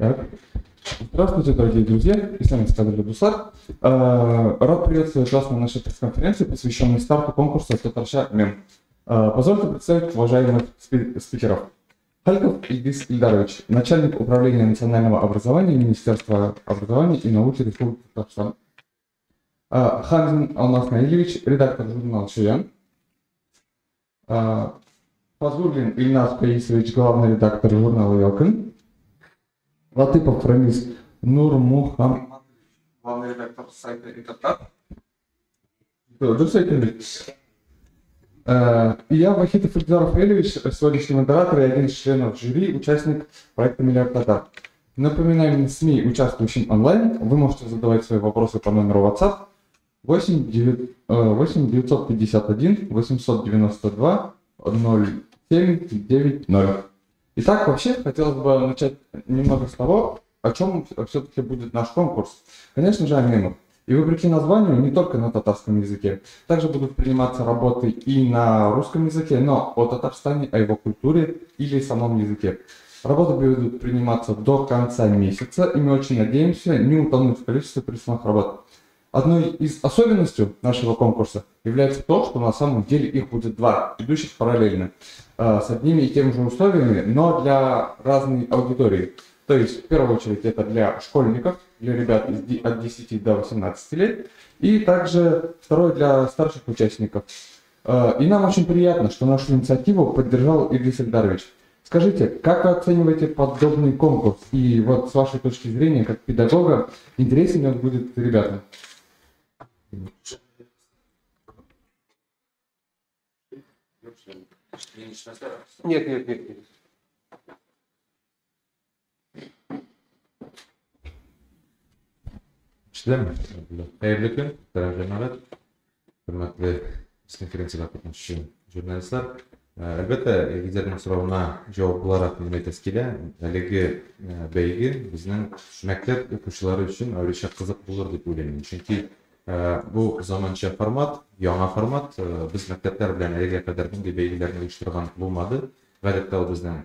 Так. Здравствуйте, дорогие друзья, Исламис Кадырлы Дуслар. Рад приветствовать вас на нашей пресс-конференции, посвященной старту конкурса «Татарча мем». Позвольте представить уважаемых спикеров. Халиков Ильгиз Ильдарович, начальник управления национального образования Министерства образования и науки Республики Татарстан. Хамзин Алмаз Наилевич, редактор журнала «Чуян». Фазуллин Ильназ Таисович, главный редактор журнала «Ялкын». Латыпов Рамис Нурмухаммадович, главный редактор сайта «Интертат». И я, Вахитов Ильдар Рафаэлевич, сегодняшний модератор и один из членов жюри, участник проекта «Миллиард Татар». Напоминаем СМИ, участвующим онлайн, вы можете задавать свои вопросы по номеру WhatsApp 8 951 892 0790. Итак, вообще хотелось бы начать немного с того, о чем все-таки будет наш конкурс. Конечно же, о мемах. И вопреки названию, не только на татарском языке. Также будут приниматься работы и на русском языке, но о Татарстане, о его культуре или самом языке. Работы будут приниматься до конца месяца, и мы очень надеемся не утонуть в количестве присланных работ. Одной из особенностей нашего конкурса является то, что на самом деле их будет два, идущих параллельно, с одними и теми же условиями, но для разной аудитории. То есть, в первую очередь, это для школьников, для ребят от 10 до 18 лет, и также второе для старших участников. И нам очень приятно, что нашу инициативу поддержал Ильгиз Ильдарович. Скажите, как вы оцениваете подобный конкурс? И вот с вашей точки зрения, как педагога, интересен ли он будет ребятам? Нет, нет, нет, нет. Хәерле көн, мөхтәрәм җәмәгать, хөрмәтле пресс-конференциядә катнашучы журналистлар. Әлбәттә, Илгизәрнең соравына җавап буларак мин әйтәсе килә, әлеге бәйге безнең мәктәп укучылары өчен аеруча кызык булыр дип уйлыйм. Чөнки бу заманча формат, яңа формат. Без мәктәпләр белән әлегә кадәр мондый бәйгеләрне оештырган булмады. Гадәттә ул безнең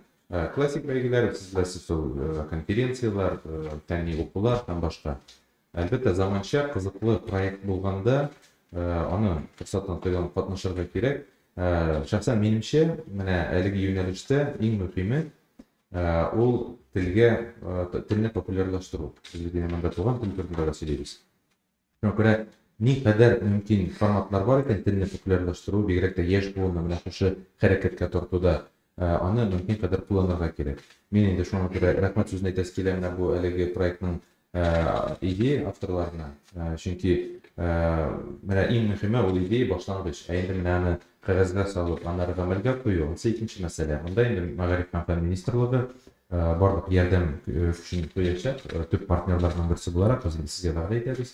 классик бәйгеләр, сез беләсез, ул конференцияләр, фәнни укулар һәм башка. Әлбәттә, заманча кызыклы проект булганда, аны форсаттан файдаланып катнашырга кирәк. Шәхсән минемчә, менә әлеге юнәлештә иң мөһиме ул телгә, телне популярлаштыру. Без бит инде монда туган тел турында да сөйлибез. Шуңа күрә ни кадәр мөмкин форматлар бар икән телне популярлаштыру, бигрәк тә яшь буынны менә шушы хәрәкәткә тартуда, аны мөмкин кадәр кулланырга кирәк. Мин инде шуңа күрә рәхмәт сүзен әйтәсе килә менә бу әлеге проектның идея авторларына, чөнки менә иң мөһиме ул идея башлангыч, ә инде менә аны кәгазьгә салып, аннары гамәлгә кую, анысы икенче мәсьәлә. Монда инде Мәгариф һәм фән министрлыгы барлык ярдәм көчен куячак, төп партнерларның берсе буларак без инде сезгә вәгъдә итәбез.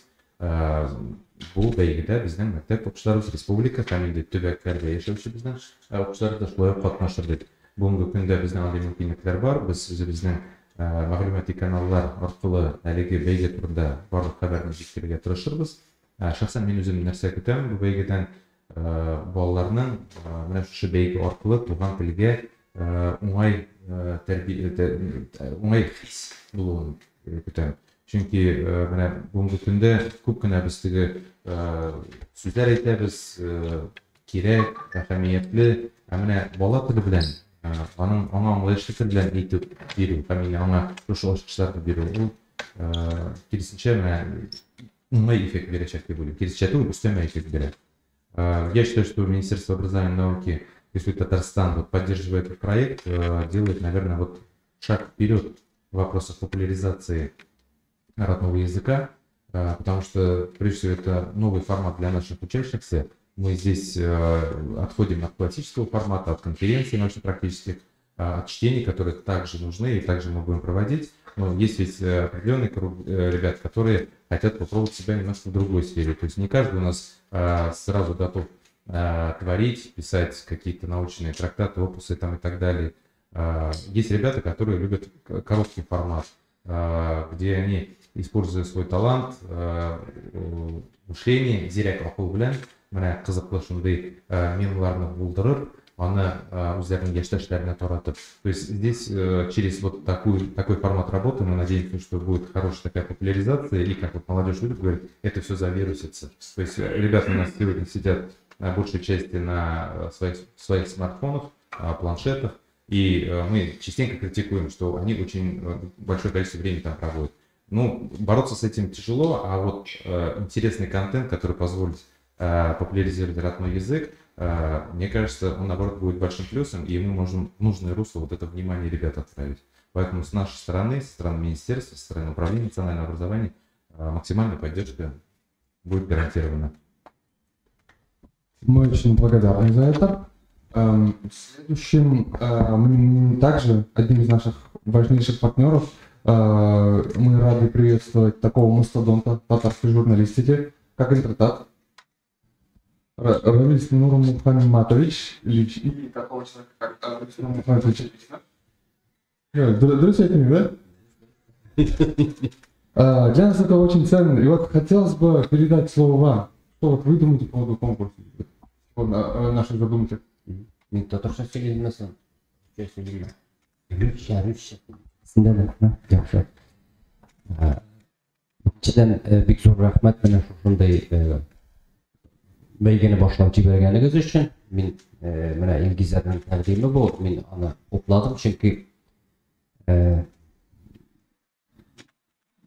Бу бәйгедә безнең мәктәп укучыларыбыз, республика һәм инде төбәкләрдә яшәүче безнең укучылар да шулай ук катнашыр дип. Бүгенге көндә безнең андый мөмкинлекләр бар. Без үзебезнең мәгълүмати каналлар аркылы әлеге бәйге турында барлык хәбәрне җиткерергә тырышырбыз. Шәхсән мин үзем нәрсә көтәм бу бәйгедән? Балаларның менә шушы бәйге аркылы туган телгә уңай тәрбия, уңай хис булуын көтәм. Чөнки менә бүгенге көндә күп кенә без теге сүзләр әйтәбез, кирәк, әһәмиятле, ә менә бала теле белән аның аңа аңлаешлы тел белән әйтеп бирү һәм инде аңа шушы ачышларны бирү, ул киресенчә менә уңай эффект бирәчәк дип уйлыйм. Киресенчә түгел, өстәмә эффект бирә. Я считаю, что Министерство образования и науки Республики Татарстан, вот, поддерживая этот проект, делает, наверное, вот шаг вперед в вопросах популяризации родного языка, потому что, прежде всего, это новый формат для наших учащихся. Мы здесь отходим от классического формата, от конференций научно-практических, от чтений, которые также нужны и также мы будем проводить. Но есть ведь определенный круг ребят, которые хотят попробовать себя немножко в другой сфере. То есть не каждый у нас сразу готов творить, писать какие-то научные трактаты, опусы там и так далее. Есть ребята, которые любят короткий формат, где они, используя свой талант, мышление, зирәк акыл белән, менә кызыклы шундый мемларны булдырып, аны үзләренең яшьтәшләренә таратып. То есть здесь через вот такой формат работы мы надеемся, что будет хорошая такая популяризация, и, как вот молодежь любит говорить, это все завирусится. То есть ребята у нас сегодня сидят на большей части на своих смартфонах, планшетах, и мы частенько критикуем, что они очень большое количество времени там проводят. Ну, бороться с этим тяжело, а вот интересный контент, который позволит популяризировать родной язык, мне кажется, он, наоборот, будет большим плюсом, и мы можем в нужное русло вот это внимание ребят отправить. Поэтому с нашей стороны, со стороны министерства, со стороны управления национального образования максимальная поддержка будет гарантирована. Мы очень благодарны за это. Следующим, мы также одним из наших важнейших партнеров, мы рады приветствовать такого мастодонта татарской журналистики, как Интертат, Рамис Нурмухамматович лично, и такого человека, как Рамис Нурмухамматович лично. Друзья, да? Для нас это очень ценно. И вот хотелось бы передать слово вам. Что вот вы думаете по поводу конкурса, наших задумки? Мин татарча сөйлим соң. Сөйлим. Русча, русча. Яхшы. Беренчедән, бик зур рәхмәт менә шушындай бәйгене башлап җибәргәнегез өчен. Мин менә Илгизәрнең тәкъдиме бу, мин аны хупладым, чөнки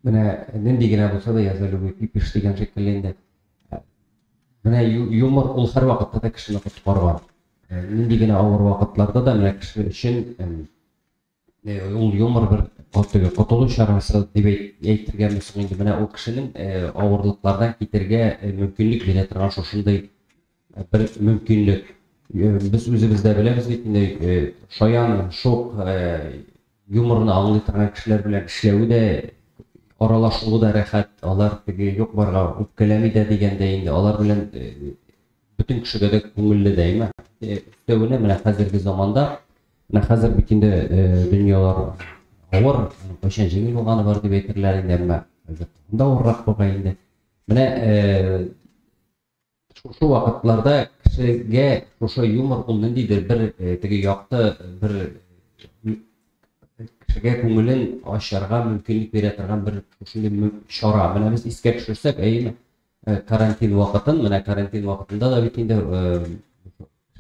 менә нинди генә булса да я за любой кипиш дигән шикелле инде. Менә юмор ул һәрвакытта да кешене коткарган. Нинди генә авыр вакытларда да менә кеше өчен ул юмор бер котылу чарасы дип әйтергә мөмкин инде. Менә ул кешенең авырлыклардан китергә мөмкинлек бирә торган шушындай бер мөмкинлек. Без үзебез дә беләбез бит инде, шаян, шок юморны аңлый торган кешеләр белән эшләве дә, аралашуы да рәхәт. Алар теге юк барга үпкәләми дә дигәндә инде, алар белән бөтен кешегә дә күңелле дә, әйме? Өстәвенә менә хәзерге заманда, менә хәзер бит инде дөньялар авыр, кайчан җиңел булганы бар дип әйтерләр инде, әмма хәзер тагын да авыррак бугай инде. Менә шушы вакытларда кешегә шушы юмор ул ниндидер бер теге якты бер кешегә күңелен ачарга мөмкинлек бирә торган бер шушындый чара. Менә без искә төшерсәк, әйеме, карантин вакытын, менә карантин вакытында да бит инде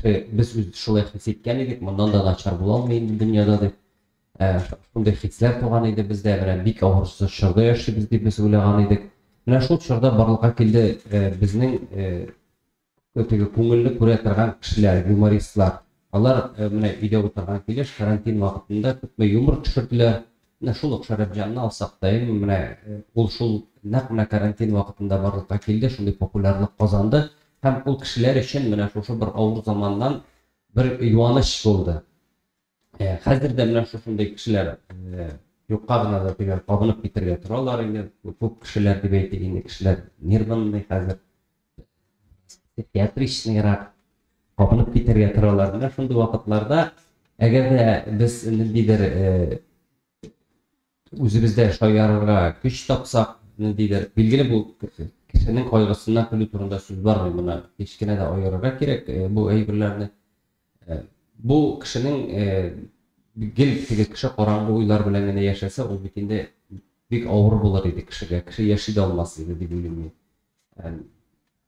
без үз шулай хис иткән идек, моннан да начар була алмый инде дөньяда дип. Шундый хисләр туган иде бездә, менә бик авыр чорда яшибез дип без уйлаган идек. Менә шул чорда барлыкка килде безнең теге күңелле күрә торган кешеләр, юмористлар. Алар менә өйдә утырган килеш карантин вакытында күпме юмор төшерделәр. Менә шул ук Шәрәфҗанны алсак та, менә ул шул нәкъ менә карантин вакытында барлыкка килде, шундый популярлык казанды. Һәм ул кешеләр өчен менә шушы бер авыр заманнан бер юаныч булды. Хәзер дә менә шушындый кешеләр юкка гына да төгәл кабынып китергә торалар инде. Күп кешеләр дип әйтик инде, кешеләр нервный хәзер, психиатричныйрак кабынып китергә торалар. Менә шундый вакытларда әгәр дә без ниндидер үзебездә шаярырга көч тапсак, ниндидер билгеле бу кешенең кайгысыннан көлү турында сүз бармый, моны һич кенә дә аерырга кирәк бу әйберләрне. Бу кешенең гел теге кеше караңгы уйлар белән генә яшәсә, ул бит инде бик авыр булыр иде кешегә, кеше яши дә алмас иде дип уйлыйм мин.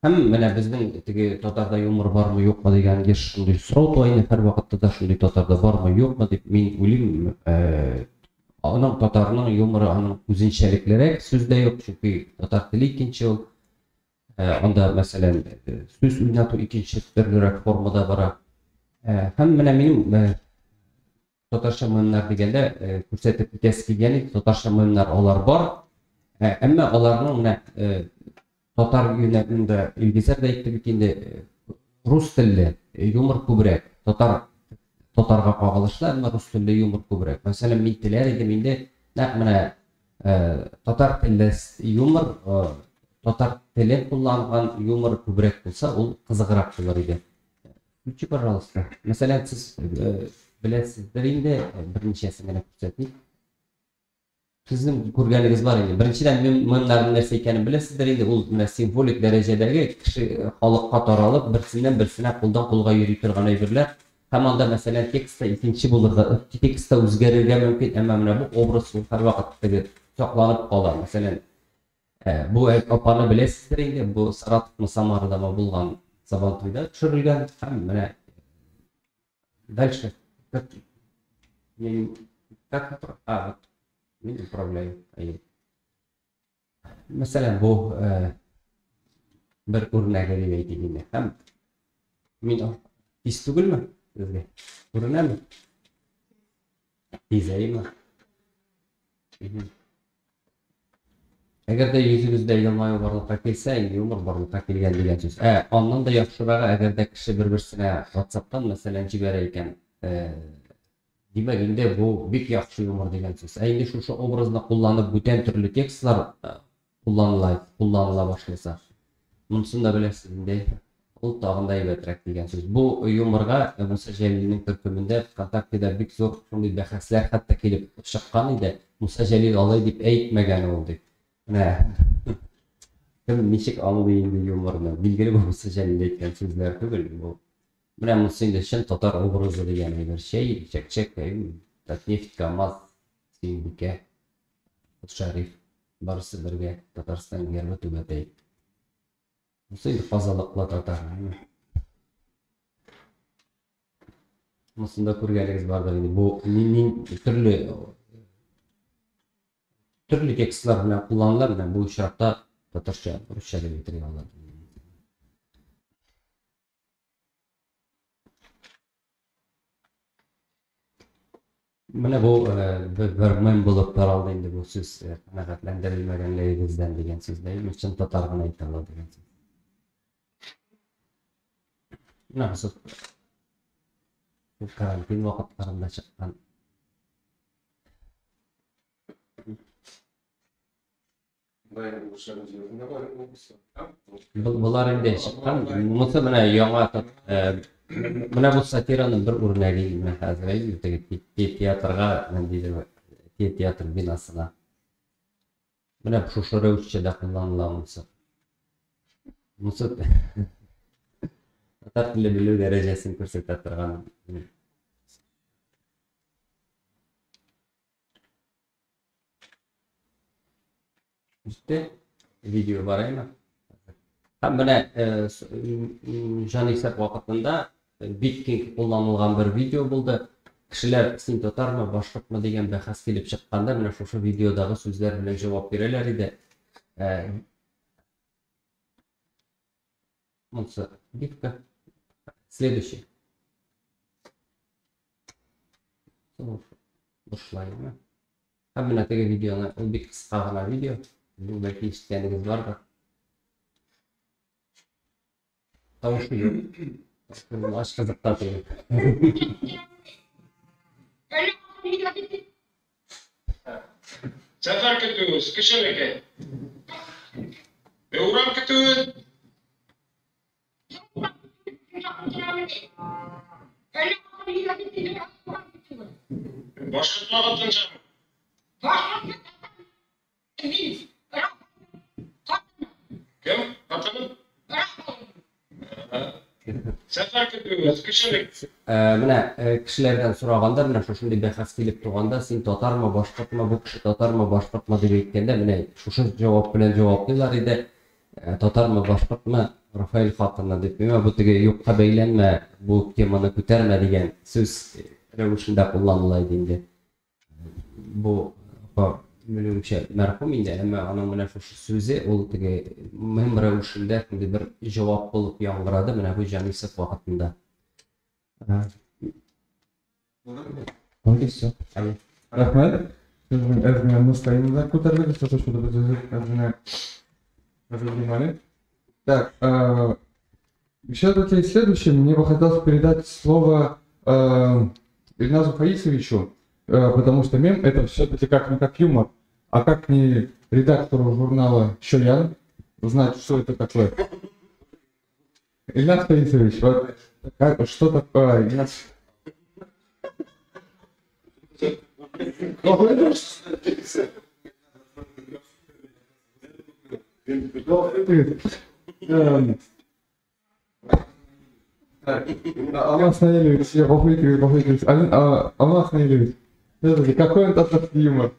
Һәм менә безнең теге татарда юмор бармы юкмы дигән еш шундый сорау туа инде һәрвакытта да, шундый татарда бармы юкмы дип мин уйлыйм. Аның татарның юморы аның үзенчәлеклерәк, сүз дә юк, чөнки татар теле икенче ул. Анда, мәсәлән, сүз уйнату икенче төрлерәк формада бара. Һәм менә минем татарча мемнар дигәндә күрсәтеп үтәсе килгән иде, татарча мемнар алар бар. Әмма аларның менә татар юнәлешендә Илгизәр дә әйтте бит инде, рус телле юмор күбрәк, татарга кагылышлы, әмма рус телле юмор күбрәк. Мәсәлән, мин теләр идем инде нәкъ менә татар телле юмор, татар телен кулланган юмор күбрәк булса, ул кызыграк булыр иде. Включи, пожалуйста. Мәсәлән, сез беләсездер инде, берничәсен генә күрсәтик. Сезнең күргәнегез бар инде. Беренчедән, мемнарның нәрсә икәнен беләсездер инде, ул менә символик дәрәҗәдәге кеше халыкка таралып, берсеннән берсенә кулдан кулга йөри торган әйберләр. Һәм анда, мәсәлән, текстта икенче булырга, текстта үзгәрергә мөмкин, әмма менә бу образ ул һәрвакыт теге сакланып кала. Мәсәлән, бу апаны беләсездер инде, бу Саратовмы, Самарадамы булган Сабантуйда төшерелгән һәм менә дальше как, я как, а, вот, мин управляю. Мәсәлән, бу бер үрнәге дип әйтик инде. Һәм мин тиз түгелме сезгә? Күренәме? Тиз әйеме? Әгәр дә йөзегездә елмаю барлыкка килсә, инде юмор барлыкка килгән дигән сүз. Ә аннан да яхшырагы, әгәр дә кеше бер-берсенә WhatsApp-тан, мәсәлән, җибәрә икән, димәк, инде бу бик яхшы юмор дигән сүз. Ә инде шушы образны кулланып бүтән төрле текстлар кулланыла, кулланыла башласа, монысын да беләсез инде, ул тагын да әйбәтрәк дигән сүз. Бу юморга Муса Җәлилнең төркемендә ВКонтактеда бик зур шундый бәхәсләр хәтта килеп чыккан иде. Муса Җәлил алай дип әйтмәгән ул дип. Менә кем ничек аңлый инде юморны. Билгеле бу Муса Җәлил әйткән сүзләр түгел бу. Менә монысы инде чын татар образы дигән әйбер. Чәй, чәкчәк, Татнефть, КАМАЗ, Сөембикә, Шәриф, барысы бергә Татарстан гербы түбәтәй. Монысы инде казалыклы татар. Монысын да күргәнегез бардыр инде. Бу төрле төрле текстлар белән кулланыла, менә бу очракта татарча, русча дип әйтергә була. Менә бу бер мем булып таралды инде бу сүз канәгатьләндерелмәгәнлегегездән дигән сүз дә, чын татар гына әйтә ала дигән сүз. Менә бу карантин вакытларында чыккан. Болар инде чыккан. Монысы менә яңа менә бу сатираның бер үрнәге инде менә хәзер инде теге театрга ниндидер театр бинасына. Менә шушы рәвешчә дә кулланыла монысы. Монысы татар теле белү дәрәҗәсен күрсәтә торган. Үсте. Видео бараймы? Һәм менә җанисәп вакытында бик киң кулланылган бер видео булды. Кешеләр син татармы, башкортмы дигән бәхәс килеп чыкканда менә шушы видеодагы сүзләр белән җавап бирәләр иде. Монысы гифка. Следующий. Бушлаймы? Һәм менә теге видеоны, ул бик кыска гына видео. Бу бәлки ишеткәнегез бардыр. Тавышы юк. Аш кызыкта түгел. Сәфәр көтүегез, кешенеке. Урам көтүе. Башкортма хатынчамы? Кем? Хатыны? Сәфәр көтүегез, кешелек. Менә кешеләрдән сораганда, менә шушындый бәхәс килеп туганда, син татармы, башкортмы, бу кеше татармы, башкортмы дип әйткәндә, менә шушы җавап белән җаваплыйлар иде. Татармы, башкортмы, Рафаэль хатыны дип. Миңа бу теге юкка бәйләнмә, бу теманы күтәрмә дигән сүз рәвешендә кулланыла иде инде. Бу апа белүемчә мәрхүм инде, әмма аның менә шушы сүзе ул теге мем рәвешендә шундый бер җавап булып яңгырады менә бу җанисәп вакытында. Вроде все. Рәхмәт. Сезнең әз генә настроение да күтәрдегез, за то, что без әз генә разогревали. Так, все-таки следующим мне бы хотелось передать слово Ильназу Фаисовичу, потому что мем это все-таки как-никак юмор, а как не редактору журнала «Чоян» знать, что это такое. Ильназ Фаисович, вот как, что такое? Ильназ... Так, Алмаз Наилевич, гафу итегез, гафу итегез. Алмаз Наилевич, все-таки какой он татарский юмор?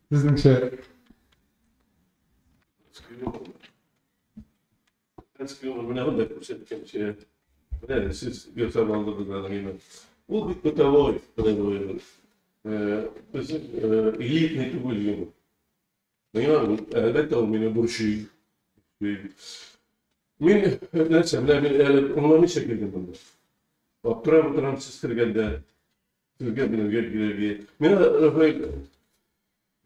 Сезнеңчә? Татарский юмор менә монда күрсәткәнчә. Менә сез ясап алдыгыз аның именно. Ул бик бытовой, бытовой. Безнең элитный түгел юмор. Миңа әлбәттә ул мине борчый. Мин нәрсә, менә мин әле аңламыйча килдем монда. Аптырап утырам сез кергәндә. Сезгә белергә кирәк. Миңа Рафаэль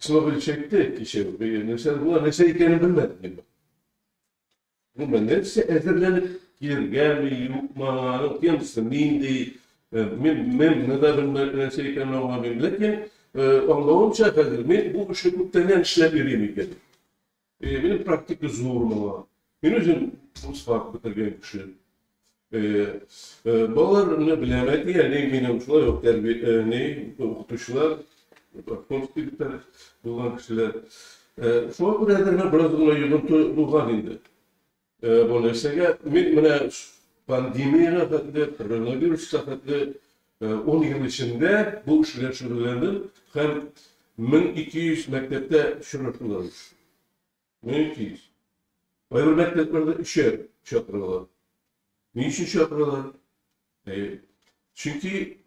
Исмәгыйлевич әйтте кичә, нәрсә була, нәрсә икәнен белмәдем мин. Белмәдем, нәрсә әзерләнеп килергәме, юкмы, аның темасы нинди, мин мемны да белмәдем, нәрсә икәнен аңламыйм. Ләкин аңлавымча хәзер мин бу эшне күптәннән эшләп йөрим икән. Минем практика зур моңа. Мин үзем курслар бетергән кеше. Балаларны беләм, әти, әни минем шулай ук тәрбия, ни, укытучылар, обкомский булган кешеләр. Шуңа күрә дә бераз гына йогынты булган инде. Бу нәрсәгә мин менә пандемиягә хәтле, коронавируска хәтле 10 ел эчендә бу эш белән шөгыльләндем һәм 1200 мәктәптә очрашулар оештырдым. 1200. Кайбер мәктәпләрдә өчәр чакыралар. Ни өчен чакыралар? Чөнки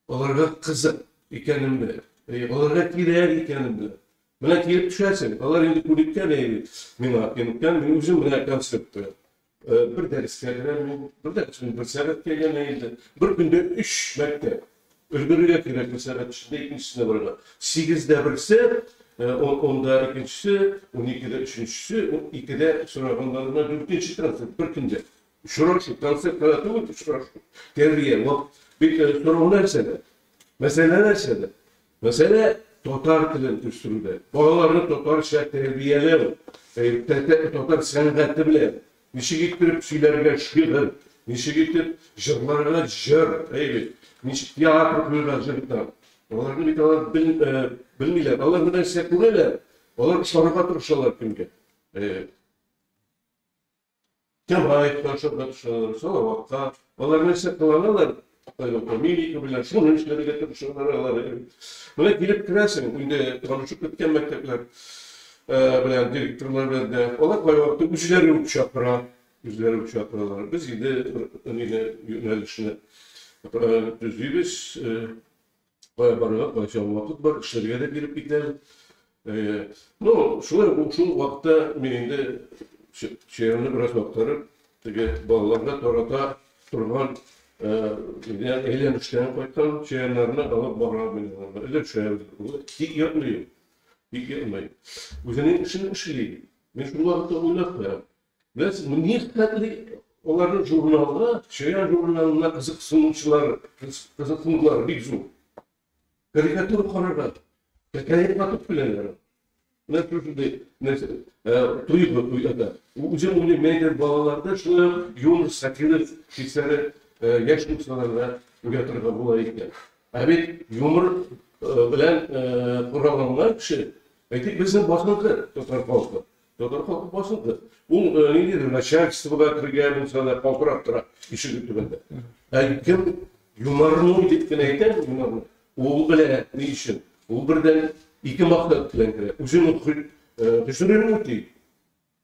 аларга кызык икәнен белә. Аларга кирәк икәнен белә. Менә килеп төшәсең, алар инде күнеккән әйе миңа, күнеккән, мин үзем менә концерт куям. Бер дәрескә керәм мин, бер дәрес мин бер сәгатькә генә инде. Бер көндә өч мәктәп. Өлгерергә кирәк бер сәгать эчендә икенчесенә барырга. Сигездә берсе, унда икенчесе, 12дә өченчесе, 2дә сораганнарына дүртенче концерт бер көндә. Очрашу, концерт кына түгел, очрашу. Тәрбия, вакыт. Бит сорау нәрсәдә? Мәсьәлә нәрсәдә? Мәсьәлә татар телен үстерүдә. Балаларны татарча тәрбияләү, татар сәнгате белән ничек иттереп сөйләргә шигырь, ничек итеп җырларга җыр, әйе, ничек театр куярга җырдан. Аларны бит алар белмиләр. Алар менә нәрсә күрәләр, алар ошарга тырышалар кемгә. Тямаевка ошарга тырышалар, Салаватка. Алар нәрсә кыланалар? Мимика белән шуны эшләргә тырышалар алар. Менә килеп керәсең, инде танышып беткән мәктәпләр белән, директорлар белән дә. Алар кайвакытта үзләре үк чакыра, үзләре үк чакыралар. Без инде мине юнәлешне төзибез. Кая барырга, кайчан вакыт бар, эшләргә дә биреп китәбез. Ну, шулай ук шул вакытта мин инде чәемне бераз актарып, теге балаларга тарата торган әйләнештән кайткан чәйләрне алып барам мин аларга. Өләшәбез. Тик ятмый ул. Тик ятмый. Үзенең эшен эшли. Мин шул вакытта уйлап куям. Беләсез, ни хәтле аларның журналга, Чаян журналына кызыксынучылар, кызыксынулары бик зур. Карикатура карарга, хикәя татып беләләр. Менә шушындый нәрсә, тойгы уята. Үзем уйлыйм, мен әйтәм, балаларда шулай ук юмор, сатира хисләре яшь булсалар да уятырга була икән. Ә бит юмор белән коралланган кеше, әйтик, безнең басынкы татар халкы. Татар халкы басынкы. Ул ниндидер начальствога кергән булса да калтырап тора ишеге төбендә. Ә кем юморной дип кенә әйтәм, юморной. Ул белә ни өчен. Ул бердән ике максат белән керә. Үзенең хөсерен үти.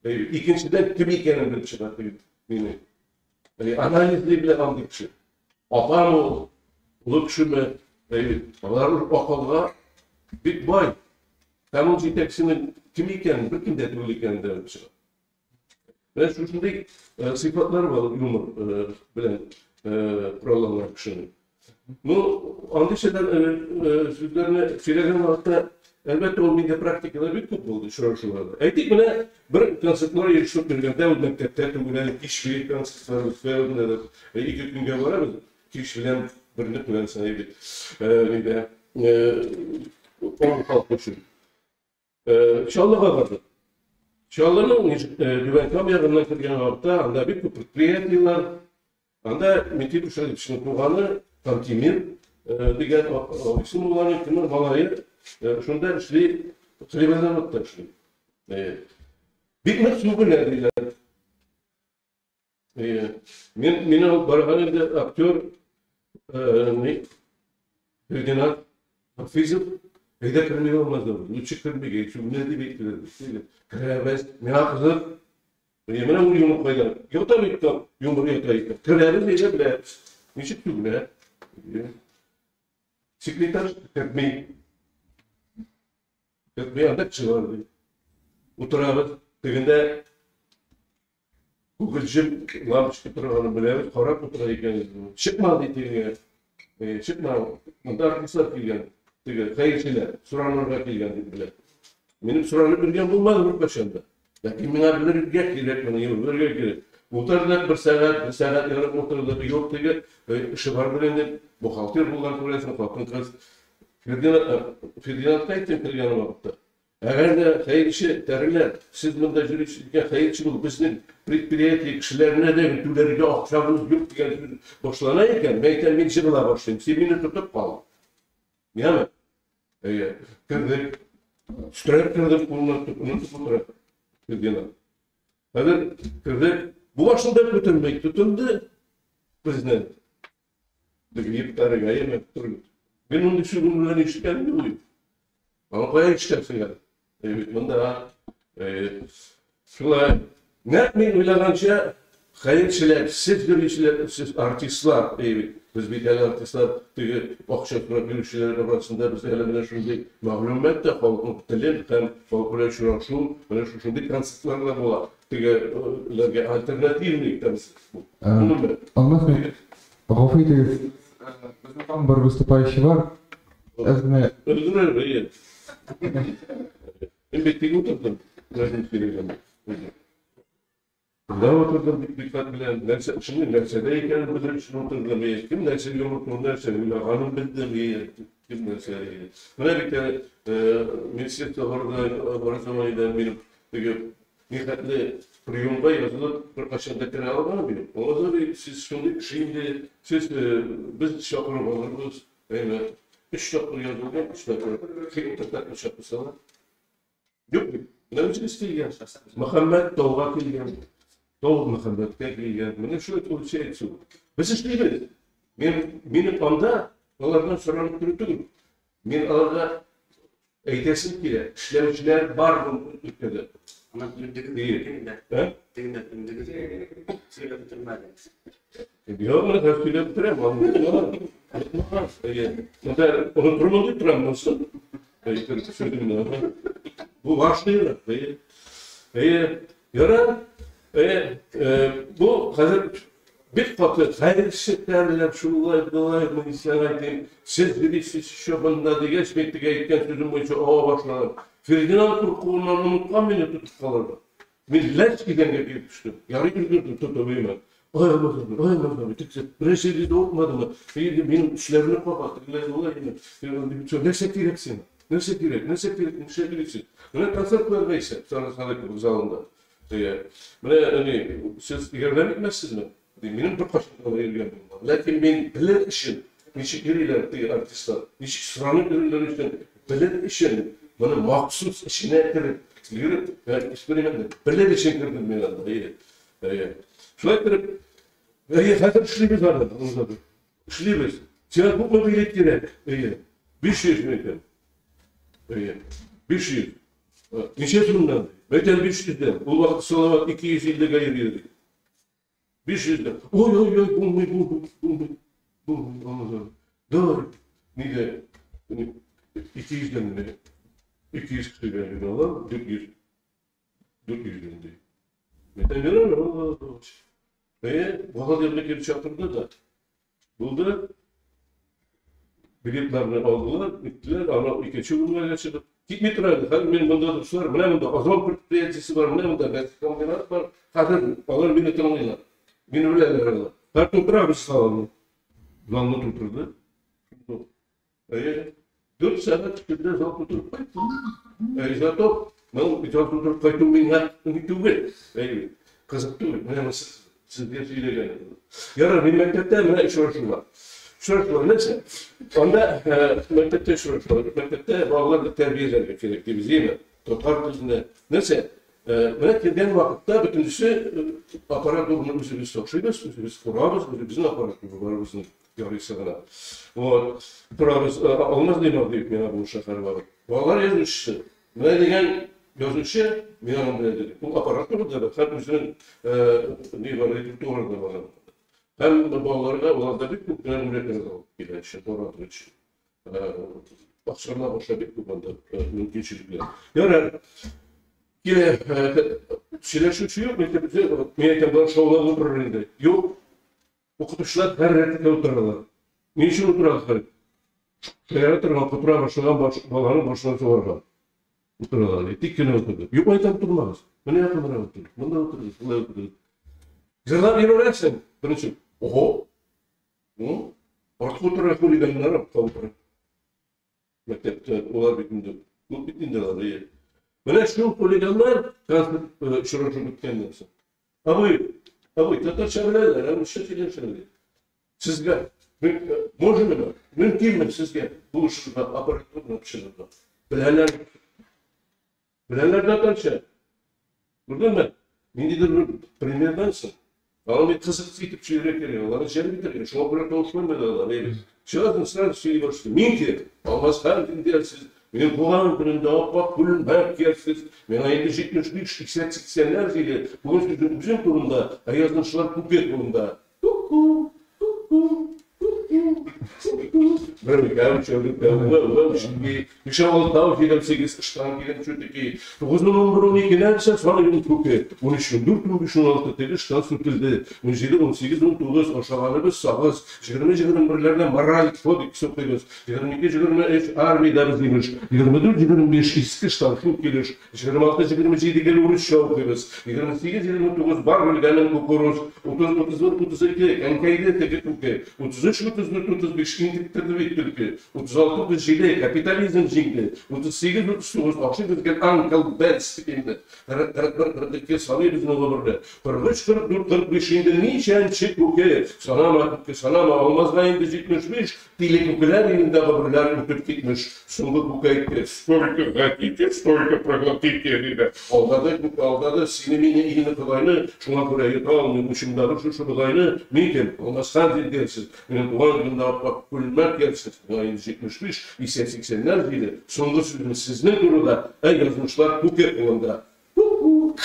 Икенчедән кем икәнен белеп чыга мине. Анализлый белә андый кеше. Апам ул, олы кешеме, алар акылга бик бай. Һәм ул җитәкченең кем икәнен, беркем дә түгел икәнен дә белеп чыга. Менә шушындый сыйфатлар бар юмор белән коралланган кешенең. Ну, андый сүзләрне сөйләгән вакытта, әлбәттә, ул миндә практикада бик күп булды очрашуларда. Әйтик, менә бер концертлар оештырып йөргәндә, ул мәктәптә түгел әле, кичке концертлар үткәрү, ике көнгә барабыз, кич белән берне куярсың әйбәт. Нидә, авыл халкы өчен. Чаллыга бардык. Чаллының Түбән Кама ягыннан кергән вакытта анда бик күп предприятиеләр, анда Минтимер Шәриповичның туганы Тантимир дигән абыйсы булган кемнең малае шунда эшли, хлебозаводта эшли. Бик нык сүгенә диләр. Мин мине алып барган инде актер Фердинанд Хафизов әйдә керми алмады. Лучше кермигә, менә дип әйттеләр. Керәбез, миңа кызык. Менә ул йомык кайда. Ята бит там, йомыр ята икән. Керәбез, әйдә беләбез. Ничек түгел, ә? Секретарь кертми. Кертми, анда кеше бар ди. Утырабыз. Тегендә күгелҗем лампочка торганын беләбез, карап утыра икән. Чыкма ди тегеңә. Чыкма, монда артистлар килгән. Теге хәерчеләр соранырга килгән дип белә. Минем соранып йөргән булмады беркайчан да. Ләкин миңа белергә кирәк, моны белергә кирәк. Утырдык бер сәгать, бер сәгать ярым утырдык. Юк, теге эше бар белән дип, бухгалтер булган күрәсең, хатын-кыз. Фердинандка әйттем кергән вакытта. Әгәр дә хәерче тәреләр, сез монда йөрисез икән, хәерче булып безнең предприятие кешеләренә дә түләргә акчабыз юк дигән сүз башлана икән, мин әйтәм, мин җыгыла башлыйм, син мине тотып кал. Яме? Әйе, кердек. Өстерәп кердек, кулына тотып, онытып утыра. Фердинанд. Хәзер кердек. Бу башында көтелмәй тотынды президент. Грипп яме торды. Мин мондый сүгенүләрне ишеткәнем юк иде. Аны кая ишетәсең әле? Бит монда. Шулай. Нәкъ мин уйлаганча, хәерчеләр, сез йөрүчеләр, сез артистлар, без бит әле артистлар, теге акча сорап йөрүчеләр арасында без әле менә шундый мәгълүмат та халыкның телен һәм халык белән очрашу, менә шушындый концертлар да була. Тегеләргә альтернативный концерт бу. Гомумән. Алмаз бей, гафу итегез, безнең тагын бер выступающий бар. Әз генә Өлгерер, әйе. Мин бит тик утырдым. Рәхим сөйләгәндә. Тыңлап утырдым бик дикъкать белән. Нәрсә, шуның нәрсәдә икәнен белер өчен утырдым. Әйе, кем нәрсә йомыртуын, нәрсә уйлаганын белдем. Әйе, кем нәрсә. Әйе. Менә бит әле Министерство обороны минем теге нихәтле приемга язылып беркайчан да керә алганым юк. Алмаз абый, сез шундый кеше инде, сез без чакырып алырбыз. Әйе, өч тапкыр язылган, өч тапкыр. Хикмәт чакырсалар. Юк бит. Менә үзегез килгән. Мөхәммәд тауга килгән. Тау Мөхәммәдкә килгән. Менә шулай получается. Без эшлибез. Мин минем анда алардан соранып тору түгел. Мин аларга әйтәсем килә, эшләүчеләр бар бу өлкәдә. Ана түндегез Әйе. тегендә. Ә? Тегендә түндегез. Сөйләп бетермәдегез. Юк, менә хәзер сөйләп бетерәм, аны онытмаган. Әйе. Монда онытырмын дип торам монысы. Әйтер сүземне. Бу важный. Әйе. Әйе. Ярар. Әйе. Бу хәзер бик каты хәерчеләр шулай болай мин сиңа әйтим. Сез йөрисез еще монда дигәч, мин теге әйткән сүзем буенча ава башладым. Фердинанд куркуыннан оныткан мине тотып калырга. Мин ләч идәнгә килеп төштем. Ярый өлгердем тотып өймә. Ой, Алмаз абый, ой, Алмаз абый, тик син беренче диде укымадымы? Инде минем эшләремне кага, тегеләй болай инде. Нәрсә кирәк сиңа? Нәрсә кирәк? Нәрсә кирәк? Нәрсә кирәк? Менә концерт куярга исәп, Сара Садыкова залында. Әйе. Менә әни, сез ярдәм итмәссезме? Минем беркайчан да йөргән булмады. Ләкин мин белер өчен, ничек йөриләр теге артистлар, ничек соранып йөриләр өчен, белер өчен, моны махсус эченә кереп, йөреп, эксперимент белер өчен кердем мин анда. Әйе. Әйе. Шулай итеп, әйе, хәзер эшлибез аны, Алмаз. Эшлибез. Сиңа күпме билет кирәк? Әйе. 500 мең икән. Әйе. 500. Ничә сумнан? Әйтәм 500 дән. Ул вакыт Салават 250 гә йөри иде. 500 дән. Ой, ой, ой, булмый, булмый, булмый. Булмый, Алмаз. Давай. Нигә? 200 дән генә. 200 кешегә генә алам, 400. 400 дән ди. Әйтәм, ярар, Әйе, бухгалтерны килеп чакырды да. Булды. Билетларны алдылар, иттеләр, ана икенче бүлмәгә чыгып. Китми тора инде. Хәзер мин монда дуслар, менә монда Озон предприятиесе бар, менә монда комбинат бар. Хәзер алар мине тыңлыйлар. Мине беләләр алар. Хәзер тутырабыз салонны. Залны тутырды. Әйе. 4 сәгать эчендә зал тутырып кайттым. Әйе, зато мин зал тутырып кайту миңа ни түгел. Әйе, кызык түгел. Менә сезгә сөйләгән. Ярар, мин мәктәптә менә очрашулар. Очрашулар нәрсә? Анда мәктәптә очрашулар. Мәктәптә балаларны тәрбияләргә кирәк дибез, әйеме? Татар теленә. Нәрсә? Менә килгән вакытта бөтенесе аппаратураны үзебез ташыйбыз, үзебез корабыз, үзебезнең аппаратура бар безнең ярыйсы гына. Вот, торабыз, Алмаз Гыймадиев миңа булыша һәрвакыт. Балалар язучысы. Менә дигән язучы, мин аның белән дидем. Ул аппаратура да бар, һәм үзенең ни бар, репертуары да бар. Һәм балаларга улар да бик күп кенә бүләкләр алып килә, оратор өчен. Акчалар аша бик күп анда мөмкинчелекләр. Ярар. Килә, сөйләшүче юк, мәктәптә, мин әйтәм, болар шаулап утырыр инде. Юк. Укытучылар һәр рәткә утыралар. Ни өчен утыралар? Шаяра торган, котыра башлаган баланы башына сугарга. Утыралар. Тик кенә утырды. Юк, әйтәм, утырмагыз. Менә якынрак утырыгыз. Монда утырыгыз, болай утырыгыз. Җырлап йөрерсең. Беренче. Ого. Артка утыра хулиганнар артка утыра. Мәктәптә улар бит инде, күп бит инде алар. Әйе. Менә шул хулиганнар концерт очрашу беткәннән соң. Абый, абый, татарча беләләр, ә русча сөйләшәләр. Сезгә можно мөмкинме сезгә булышырга, аппаратураны төшерергә? Беләләр. Беләләр татарча. Күрдеңме? Ниндидер бер примердан соң. Алар бит кызык итеп сөйләргә кирәк, аларны җәлеп итәргә, шуңа күрә тавышланмыйлар алар. Әйе. Чыгасың, сразу сөйли башлый. Мин кем? Алмаз Хәмзин диясез. Минем туган көнемдә аппак күлмәк киярсез. Миңа инде 75, 80-80-нәр җиле. Бүген сүзем үзем турында, ә язмышлар күке турында. Ку-ку, ку-ку, ку-ку, ку-ку. Бер, икәү, өчәү, дүртәү, дүртәү, өч, бишәү, алтау, җидәү, сигез, ыштан кигән чүтеки. Тугыз, ун, 11, 12, нәрсә саныйм күке. 13, 14, 15, 16, теге ыштан сүтелде. 17, 18, 19, ашаганыбыз сагыз. 20, 21-ләрдә мораль кодекс укыйбыз. 22, 23, армиядә без имеш. 24, 25, иске ыштан шул килеш. 26, 27 гел урысча укыйбыз. 28, 29, бар белгәнем кукуруз. 30, 31, 32, әнкәйдә теге күке. 33, 34, 35, интектерде бит төлке. 36, 37, капитализм җиңде. 38, 39, акча безгә Анкл Бенс инде. 41, 42, саный безнең гомерне. 43, 44, 45, инде ничәнче күке. Санама күке, санама, Алмазга инде 75, тиле күкеләр илендә гомерләр үтеп китмеш. Соңгы күке әйтте, сколько хотите, столько проглотите, диде. Алдады күке, алдады, сине, мине, илне, Ходайны, шуңа күрә йота алмыйм учымдагы шушы бодайны. Мин кем? Алмаз Хәмзин диясез. Минем туган көнемдә аппак күлмәк киярсез. Миңа инде 75, исә 80-нәр җиле. Соңгы сүзем сезнең турыда, ә язмышлар күке кулында. Ку-ку.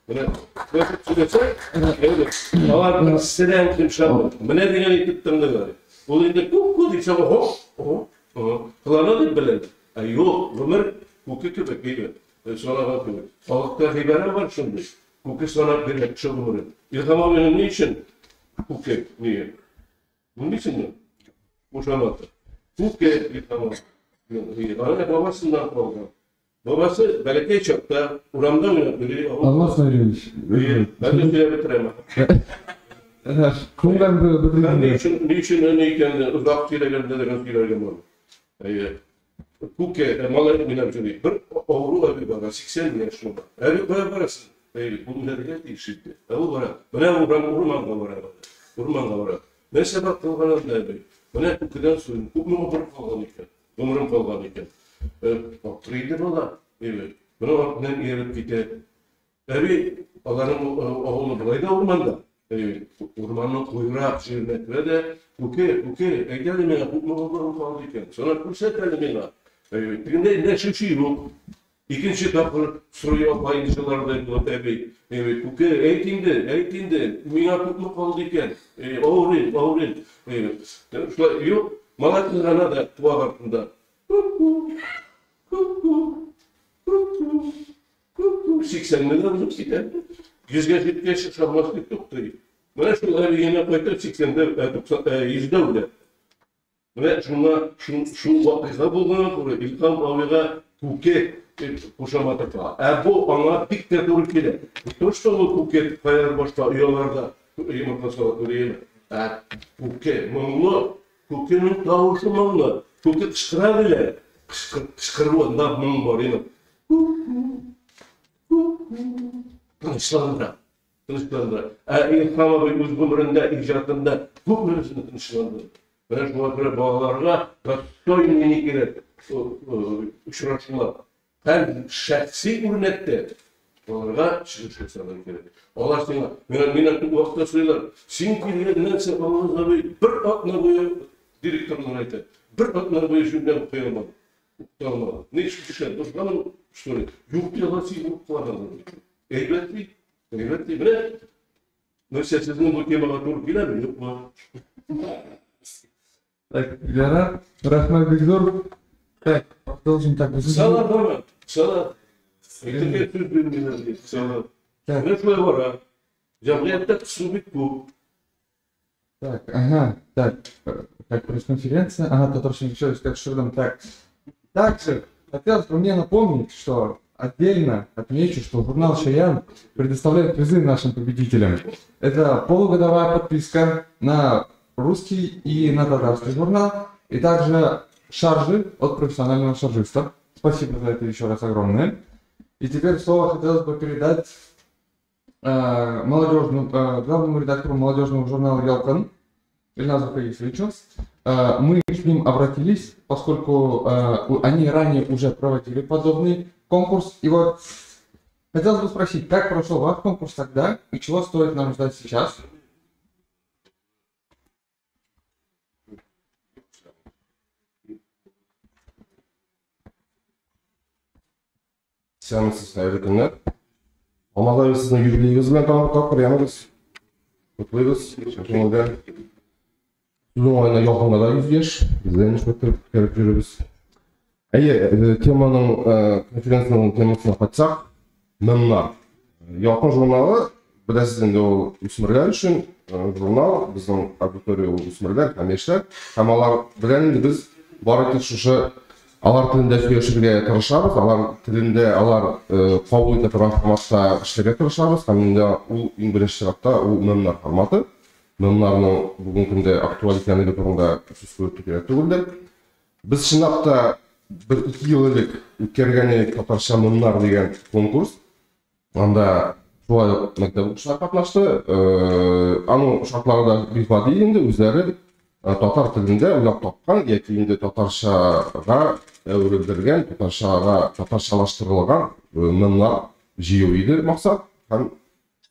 Менә, сөйләсәң, алар берсеннән йомшап, менә дигән итеп тыңлыйлар. Ул инде ку-ку дисә, ого, ого, ого. Кылана дип беләләр. Ә юк, гомер күке кебек, әйбәт, санаган кебек. Халыкта гыйбарә бар шундый. Күке санап бирә кеше гомерен. Илһам абыйның ни өчен күке ние? Белмисеңме? Кушаматы. Күке Илһам абый. Аның бабасыннан калган. Бабасы бәләкәй чакта урамда уйнап йөри. Алмаз Наилевич. Бәлки сөйләп бетерәм. Күңелем бетердем. Ни өчен ни икәнне озак сөйләгәндә дә сөйләргә була. Әйе. Күке малай уйнап йөри. Бер авыру әби бара, 80 яшь шунда. Әби кая барасың? Әйе, бу үләргә тиеш иде. Ә ул бара. Менә урам урманга бара. Урманга бара. Нәрсә бар кылган анда әби? Менә күкедән сорыйм, күпме гомер калган икән? Гомерем калган икән. Аптырый инде бала. Әйе. Менә артыннан ияреп китә. Әби, аларның авылы болай да урманда. Әйе, урманның куерак җиренә керә дә, күке, күке, әйт әле миңа, күпме гомерем калды икән? Санап күрсәт әле миңа. Әйе, тегендә эндәшүче юк. Икенче тапкыр сорый апа инде җылардай булып әби. Әйе, күке, әйт инде, әйт инде, миңа күпме калды икән? Әйе, авырыйм, авырыйм. Әйе, шулай, юк, малай кызгана да куак артында. Ку-ку, ку-ку, ку-ку, ку-ку. 80-не дә узып китә. 100-гә җиткәч, ышанмас дип туктый. Менә шул әби янә кайта 80-дә, 90, 100-дә үлә. Менә шуңа шул вакыйга булганга күрә Илһам абыйга күке кушаматы тага. Ә бу аңа бик тә туры килә. Не то, что ул күке каядыр башка ояларда йомырка сала түгел. Ә күке моңлы, күкенең тавышы моңлы. Күке кычкыра белә. Кычкыруында моң бар инде. Тынычландыра. Тынычландыра. Ә Илһам абый үз гомерендә, иҗатында күп нәрсәне тынычландырды. Менә шуңа күрә балаларга достойный ни кирәк очрашулар. Һәм шәхси үрнәктә аларга чыгыш ясарга кирәк. Алар сиңа, миңа күп вакытта сорыйлар, син килгәннән соң Алмаз абый бер атна буе директорлар әйтә, бер атна буе җөмлә укый алмадым, укыта алмадым. Ни өчен кеше бозганмын, что ли? Юк, ди, алар сине укыган. Әйбәт ди, әйбәт ди. Менә нәрсә сезнең бу темага туры киләме, юкмы? Так, Вера, рәхмәт бик зур. Так, продолжим так. Кысалар бармы? Кысалар. Әйтергә сүз бирмиләр ди, кысалар. Менә шулай бара. Җәмгыятьтә кысу бик күп. Так, ага, так, так, пресс-конференция, ага, татарча еще раз төшердем. Так, также хотелось бы мне напомнить, что отдельно отмечу, что журнал «Чаян» предоставляет призы нашим победителям. Это полугодовая подписка на русский и на татарский журнал, и также шаржи от профессионального шаржиста. Спасибо за это еще раз огромное. И теперь слово хотелось бы передать главному редактору молодежного журнала «Ялкын» Ильназу Фаисовичу. Мы к ним обратились, поскольку они ранее уже проводили подобный конкурс. И вот хотелось бы спросить, как прошел ваш конкурс тогда и чего стоит нам ждать сейчас? Исәнмесез, хәерле көннәр. Алмаз абый, сезнең юбилеегыз белән тагын бер тапкыр яныбыз. Котлыйбыз, чын күңелдән. Сүз уңаена Ялкынга да 100 яшь. Без дә инде шулай үткәреп йөрибез. Әйе, теманың, конференциянең темасына кайтсак, мемнар. Ялкын журналы, беләсез инде, ул үсмерләр өчен журнал, безнең аудитория ул үсмерләр һәм яшьләр. Һәм алар белән инде без бары тик шушы алар телендә сөйләшергә тырышабыз, алар телендә алар кабул итә торган форматта эшләргә тырышабыз. Һәм инде ул иң беренче чиратта ул мемнар форматы. Мемнарның бүгенге көндә актуаль икәнлеге турында сүз күреп кирәк түгелдер. Без чынлап та бер-ике ел элек үткәргән идек татарча мемнар дигән конкурс. Анда шулай ук мәктәп укучылары катнашты. Аның шартлары да бик гади инде, үзләре татар телендә уйлап тапкан яки инде татарчага әверелдергән, татарчага татарчалаштырылган мемнар җыю иде максат. Һәм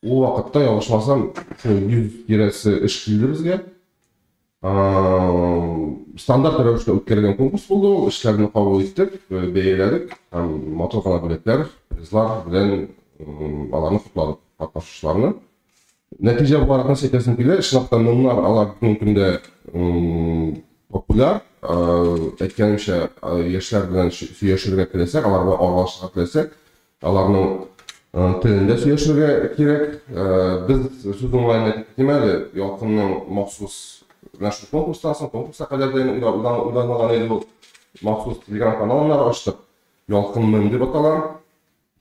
ул вакытта, ялгышмасам, шул 100 тирәсе эш килде безгә. Стандарт рәвештә үткәрелгән конкурс булды ул. Эшләрне кабул иттек, бәяләдек һәм матур гына бүләкләр, призлар белән аларны котладык, катнашучыларны. Нәтиҗә буларак нәрсә әйтәсем килә, чынлап та мемнар алар бүгенге көндә популяр. Әйткәнемчә, яшьләр белән сөйләшергә теләсәк, алар белән аралашырга теләсәк, аларның телендә сөйләшергә кирәк. Без сүз уңаена әйтеп китим әле, Ялкынның махсус менә шул конкурстан соң, конкурска кадәр дә инде уйланылган иде ул. Махсус телеграм-каналлар ачтык. Ялкын мем дип атала.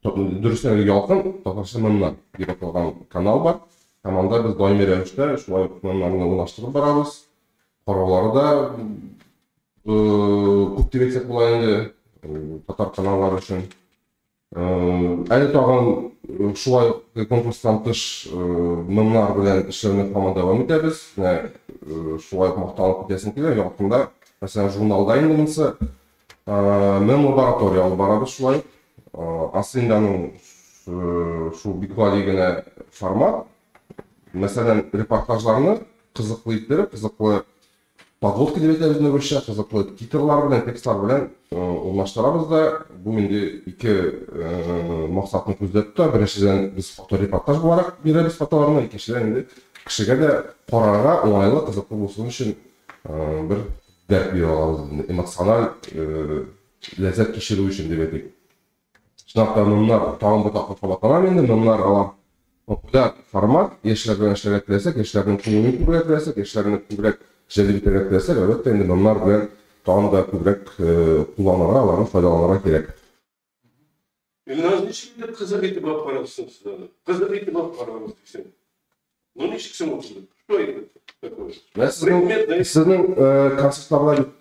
Дөресрәге Ялкын татарча мемнар дип аталган канал бар. Һәм анда без даими рәвештә шулай ук мемнарны урнаштырып барабыз. Караулары да күп дип әйтсәк була инде татар каналлары өчен. Әле тагын шулай ук конкурстан тыш мемнар белән эшләүне һаман дәвам итәбез. Менә шулай ук мактанып китәсем килә. Якында, мәсәлән, журналда инде монысы мем лаборатория алып барабыз шулай ук. Асы инде аның шул бик гади генә формат. Мәсәлән, репортажларны кызыклы иттереп, кызыклы подводка дип әйтәбез инде русча, кызыклы титрлар белән, текстлар белән урнаштырабыз да. Бу инде ике максатны күздә тота. Беренчедән, без фоторепортаж буларак бирәбез фотоларны, икенчедән инде кешегә дә карарга уңайлы, кызыклы булсын өчен бер дәрт бирә алабыз инде, эмоциональ ләззәт кичерү өчен дип әйтик. Чынлап та мемнар тагын бер тапкыр кабатланам инде, мемнар алар популяр формат, яшьләр белән эшләргә теләсәк, яшьләрнең күңелен күбрәк теләсәк, яшьләрне күбрәк җәлеп итәргә теләсәк, әлбәттә инде мемнар белән тагын да күбрәк кулланырга, аларны файдаланырга кирәк. Илназ, ничек итеп кызык итеп алып барасың сез аны? Кызык итеп алып барабыз дисең. Ну ничек соң ул кызык? Что это такое? Менә сезнең, сезнең концертларда бит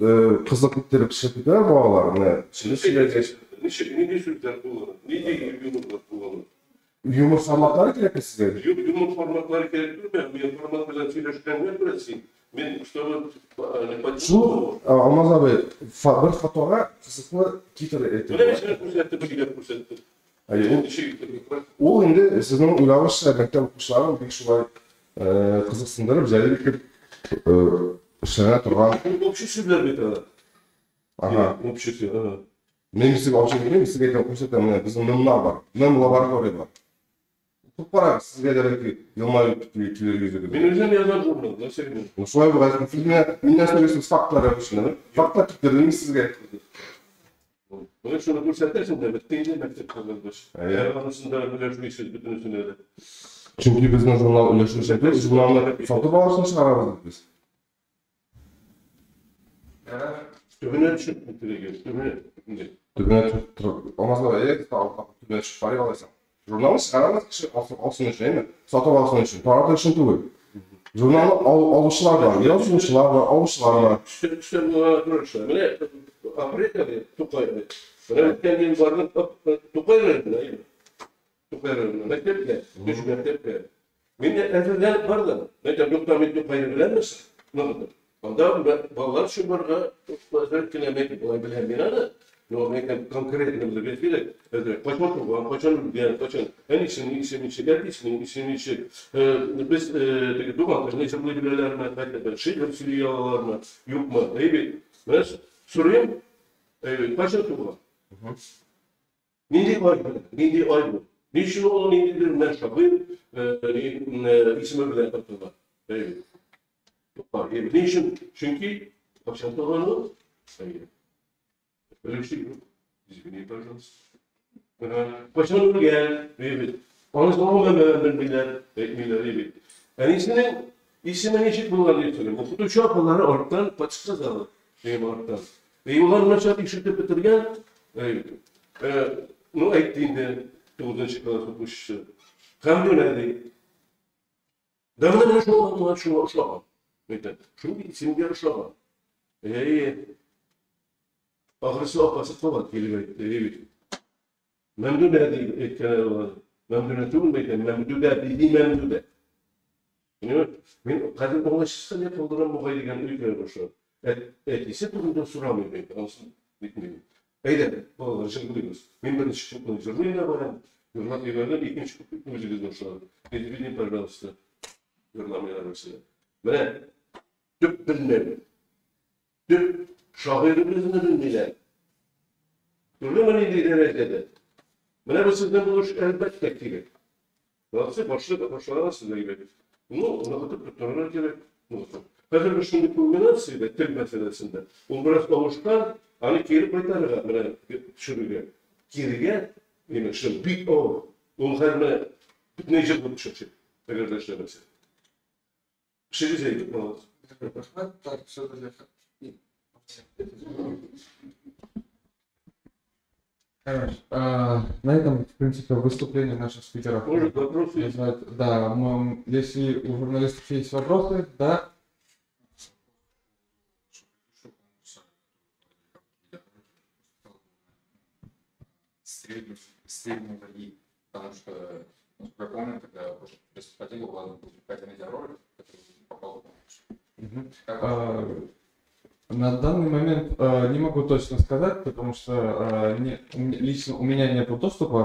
кызык иттереп эшләп китәләр балалар. Менә сөйләгәч. Ничек, нинди сүзләр куллана? Нинди юморлар куллана? Юмор форматлары кирәкме сезгә? Юк, юмор форматлары кирәк түгел. Мин формат белән сөйләшкәнгә күрә син Мин, чтобы не Шул Алмаз абый, бер фотога кызыклы титр әйтеп. Менә мин күрсәтте, бер егет күрсәтте. Ул инде сезнең уйлавыгызча мәктәп укучыларын бик шулай кызыксындырып, җәлеп итеп эшләнә торган. Общий сүзләр бит алар. Ага. Общий сүз. Ага. Мин сезгә общий бирмим, сезгә әйтәм, күрсәтәм, менә безнең мемнар бар. Мем лаборатория бар. Укып карагыз, сезгә дә бәлки елмаеп килер йөзегез. Мин үзем язам журнал, нәрсә генә. Ну, шулай булгач, сез менә миннән сорыйсыз фактлар рәвешендә. Фактлар китердем мин сезгә. Менә шуны күрсәтәсең дә, бетте инде мәктәп кызларгыч. Әйе. Анысында өләшмисез бөтенесенә дә. Чөнки безнең журнал өләшү түгел, журналны сатып алышны чыгарабыз бит без. Төбенә төшеп бетерегез, төбенә. Төбенә төшеп торып, Алмаз абый, әйдәгез, төбенә төшеп карыйк алайса. Журналны чыгарабыз, кеше алсын өчен, әйме? Сатып алсын өчен, таратыр өчен түгел. Журналны алучылар бар, язучылар бар, алучылар бар. Өстәл була торышлар. Менә апрель ае, Тукай ае. Менә үткән ел бардым, Тукай районына, әйме? Тукай районына, мәктәпкә, өч мәктәпкә. Мин дә әзерләнеп бардым. Әйтәм, юкта мин Тукайны беләмме соң? Ныгытып. Анда балалар өчен барга әзрәк кенә мәктәп болай беләм мин аны. Но мин әйтәм, конкретно белергә кирәк. Әзрәк кайчан туган, кайчан үлгән, кайчан әнисенең исеме ничек, әтисенең исеме ничек. Без теге туган телне җырлый беләләрме, хәтта шигырь сөйли алалармы, юкмы? Әй бит. Менә сорыйм, әй бит, кайчан туган? Нинди ай бу? Нинди ай бу? Ни өчен ул ниндидер менә шагыйрь исеме белән атала? Әй бит. Ни өчен? Чөнки кайчан туган ул? Әйе. Белүче юк. Извини, пожалуйста. Кайчан үлгән? Әйе бит. Аны гомумән белмиләр, әйтмиләр, әйе бит. Әнисенең исеме ничек булган дип сорыйм. Укытучы апалары арттан подсказала. Әйе, арттан. Әйе, улар начар ишетеп бетергән. Әйе бит. Ну, әйтте инде 9 класс укучысы. Хәмдүнә ди. Да менә шул шуңа ошаган. Әйтә, шул исемгә ошаган. Әйе. Ахрысы апасы кабат килеп әйтте, әйе бит. Мәмдүдә дип әйткән алар. Мәмдүдә түгел әйткән, Мәмдүдә диде Мәмдүдә. Понимаешь? Мин хәзер аңлашылса не калдырам бугай дигән уй керә башлады. Әтисе турында сорамыйм инде, анысын әйтмим. Әйдә, балалар, җырлыйбыз. Мин беренче куплетны җырлыйм да барам. Җырлап җибәрдем, икенче куплетны үзегез башладыгыз. Извини, пожалуйста. Җырламыйлар берсе. Менә төп белмәм. Төп шагыйребезне белмиләр. Күрдеңме нинди дәрәҗәдә? Менә бу сезнең бу эш әлбәттә кирәк. Молодцы, башлагансыз әйбәт. Ну, ныгытып тоттырырга кирәк. Ныгытып. Хәзер без шундый кульминациядә, тел мәсьәләсендә. Ул бераз авышкан, аны кире кайтарырга, менә төшерергә. Кирегә, димәк, шул бик авыр. Ул хәзер менә бөтенләй җыр булып төшәчәк, әгәр дә эшләмәсә. Эшегез әйбәт, молодцы. Рәхмәт, так, все-таки. На этом, в принципе, выступление наших спикеров. Может, вопросы есть? Да, если у журналистов есть вопросы, да. Среднего и, потому что, насколько я помню, когда происходило, был какой-то видеоролик, который попал в конкурс. На данный момент не могу точно сказать, потому что лично у меня нет доступа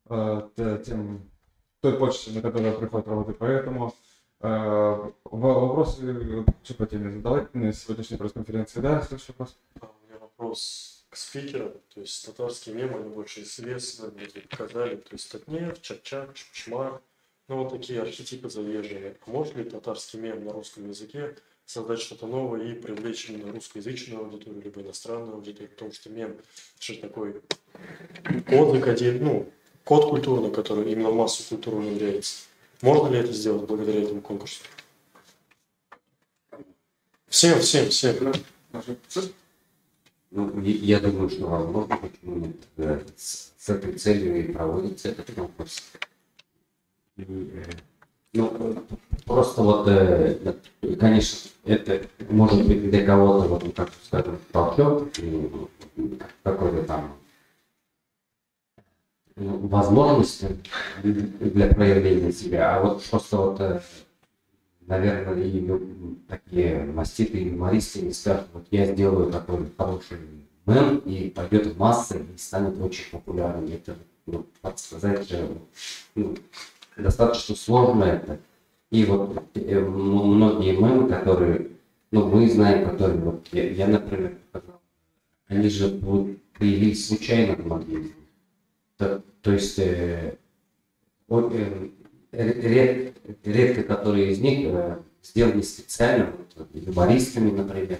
к той почте, на которую приходят работы, поэтому вопросы по теме задавать на сегодняшней пресс-конференции. Да, следующий вопрос. У меня вопрос к спикерам, то есть татарские мемы, они больше известны, мне показали, то есть Татнефть, Чак-Чак, Чпчмак, ну вот такие архетипы заезженные. А может ли татарский мем на русском языке создать что-то новое и привлечь именно русскоязычную аудиторию, либо иностранную аудиторию, потому что мем – это же такой код, ну, код культурный, который именно в массу культуру внедряется. Можно ли это сделать благодаря этому конкурсу? Всем, всем, всем. Ну, я думаю, что возможно, почему нет, с этой целью и проводится этот конкурс. Ну, просто вот, конечно, это может быть для кого-то, вот, как скажем, толчок, какой-то там возможности для проявления себя, а вот просто вот Наверное, и такие маститые юмористы не скажут, вот я сделаю такой хороший мем и пойдет в массы и станет очень популярным. Это, ну, подсказать же, ну, достаточно сложно это. И вот многие мемы, которые, ну, мы знаем, которые, вот я, например, показал, они же вот появились случайно многие из них. То есть редко которые из них сделаны специально, вот, юмористами, например.